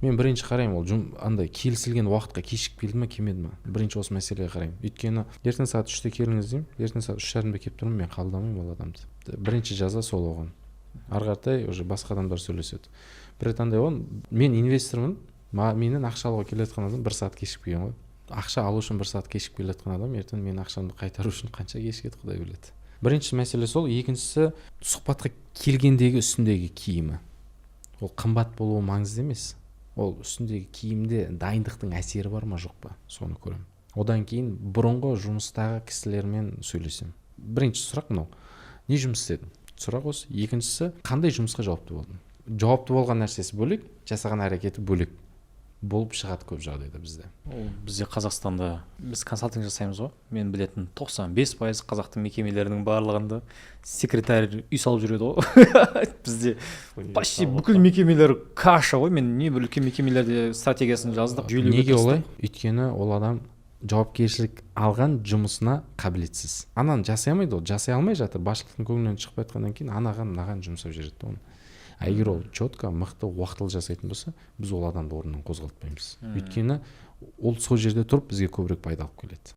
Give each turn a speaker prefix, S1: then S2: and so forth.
S1: Мен бірінші қараймын, ол андай келісілген уақытқа кешігіп келді ма, келмеді ма, бірінші осы мәселеге қараймын. Өйткені ертең сағат 3-те келіңіз деймін, ертең сағат 3:30-да келіп тұрмын, мен қабылдамаймын ол адамды. Бірінші жаза сол оған, ары қаратай уже басқа адамдар сөйлеседі. Бір рет андай болған: мен инвестормын, менен ақша алуға келе жатқан адам бір сағат кешігіп келген ғой. Ақша алу үшін бір сағат кешігіп келе жатқан адам ертең менің ақшамды қайтару үшін қанша кешігеді, құдай біледі. Бірінші мәселе сол. Екіншісі, сұхбатқа келгендегі үстіндегі киімі. Ол қымбат болуы маңызды емес, ол үстіндегі киімде дайындықтың әсері бар ма, жоқ па, соны көремін. Одан кейін бұрынғы жұмыстағы кісілермен сөйлесемін. Бірінші сұрақ мынау: не жұмыс істедің? Сұрақ осы. Екіншісі: қандай жұмысқа жауапты болдың? Жауапты болған нәрсесі бөлек, жасаған әрекеті бөлек болып шығады көп жағдайда бізде.
S2: Ол бізде, Қазақстанда, біз консалтинг жасаймыз ғой. Мен білетін 95% қазақтың мекемелерінің барлығында секретарь үй салып жүреді ғой. Бізде почти бүкіл мекемелер каша ғой. Мен небір үлкен мекемелерде стратегиясын жаздық, жүйелеуге
S1: Неге олай?
S2: тырыстық.
S1: Өйткені ол адам жауапкершілік алған жұмысына қабілетсіз, ананы жасай алмайды. Ол жасай алмай жатыр, басшылықтың көңілінен шықпай жатқаннан кейін анаған, мынаған жұмсап жібереді да оны. А егер ол четко, мықты, уақытылы жасайтын болса, біз ол адамды орнынан қозғалтпаймыз, өйткені ол сол жерде тұрып бізге көбірек пайда алып келеді.